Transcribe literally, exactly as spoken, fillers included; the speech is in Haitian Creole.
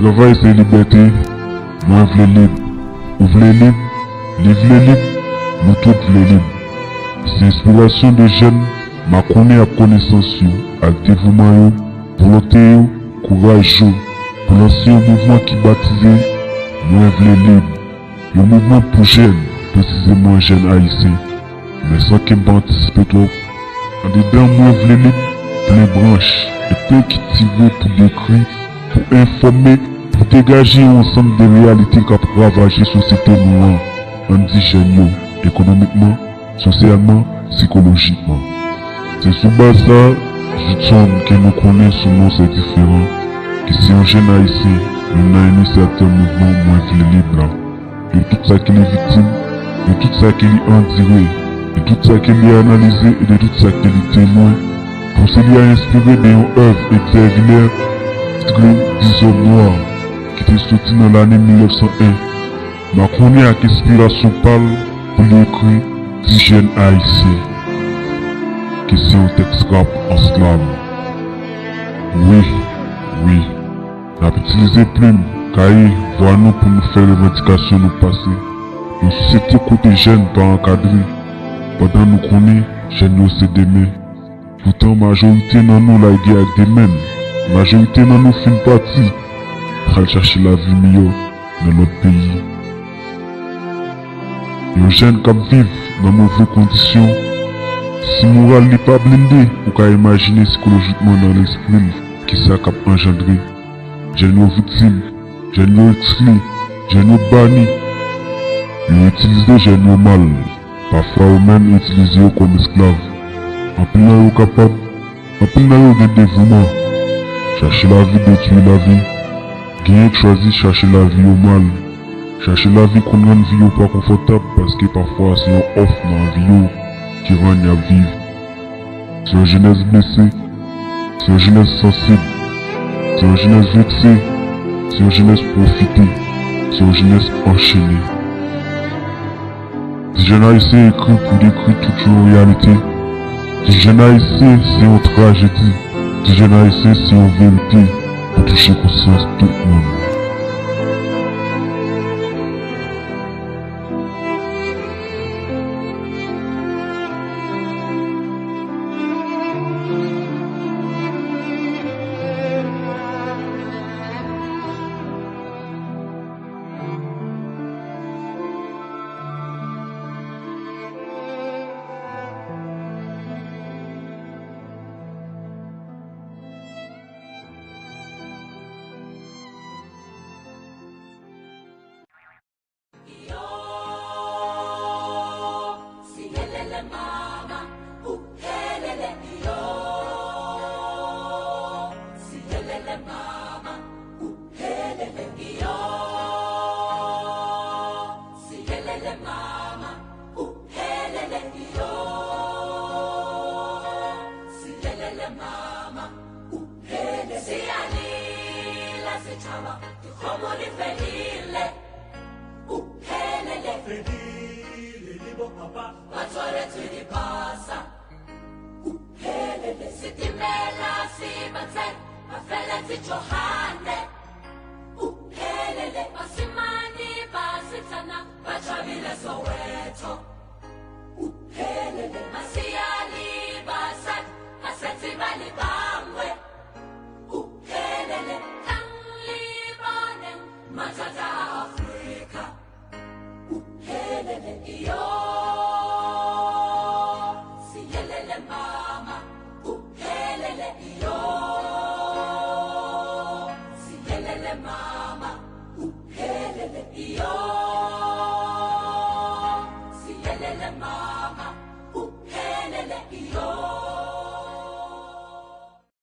Travay se libète, mwen vle lib. Ou vle lib, li vle lib, nou tout vle lib. Se enspirasyon de jèn makonnen ak konesans yo, ak devouman yo, volonte yo, kouraj yo, pou lanse yon mouvman ki batize Mwen vle lib. Yon mouvman pou jèn, presizeman jèn ayisyen. Men san ke m pa antisipe twòp, andedan Mwen vle lib, plen branch e plen ki tire pou dekri, pou enfòme, pou degaje yon ansanm de reyalite k ap ravaje sosyete nou an, ann di jèn yo, ekonomikman, sosyalman, sikolojikman. Se sou baz sa, Judson, ke nou konnen sou non Sè Diferan, ki se yon jèn ayisyen, youn nan inisyatè mouvman Mwen vle lib la, de tout sa ke li viktim, de tout sa ke li andire, de tout sa ke li analize e de tout sa ke li temwen, pouse li a enspire de yon èv Etzer Villers, titre Dizòm Nwa, ki te soti nan lane mil nèf san en. Makonnen ak enspirasyon pa l pou li ekri Ti jèn ayisyen, ki se yon tèks rap an slam. Wi, wi, n ap itilize plim, kaye, vwa nou pou nou fè revandikasyon nou pase. Yon sosyete kote jèn pa ankadre, pandan nou konnen jèn yo se demen. Poutan, majorite nan nou lage ak de men n. Majorite nan nou fin pati, al chache lavi miyò nan lòt peyi. Yon jèn k ap viv nan move kondisyon, si moral li pa blende, ou ka imajine sikolojikman nan lespri l kisa k ap anjandre. Jèn yo viktim, jèn yo ekskli, jèn yo bani. Yo itilize jèn yo mal. Pafwa yo menm itilize yo kòm esklav. Anpil nan yo kapab, anpil nan yo gen devouman. Chache lavi detwi lavi. Genyen k chwazi chache lavi yo mal. Chache lavi konn rann vi yo pa konfòtab paske pafwa se yon òf nan vi yo ki rann y ap viv. Se yon jenès blese, se yon jenès sansib, se yon jenès vekse, se yon jenès pwofite, se yon jenès anchene. Ti jèn ayisyen ekri pou dekri tout yon reyalite. Ti jèn ayisyen se yon trajedi. Ti jèn ayisyen se yon verite pou touche konsyans tout moun. Yo, siyelele mama, ukelele yo. Siyelele mama, ukelele yo. Siyelele mama, ukelele yo. Siyelele mama, ukelele. Siyalila sitshaba, dikgomo di fedile. Ukelele. Fedile, libo papa. Batho ba re tswe dipasa. Ukelele. Sitimela si bathe, ba feletse Johane. Ukelele. Basimane, basetsana, ba tjhabile Soweto. Ukelele. Masiyali, basadi, basetsi ba le bangwe. Ukelele, kang li boneng, mathata a Afrika. Ukelele, yo, siyelele mama. Ukelele, yo, siyelele mama. Ukelele, yo, siyelele mama. Ukelele, yo.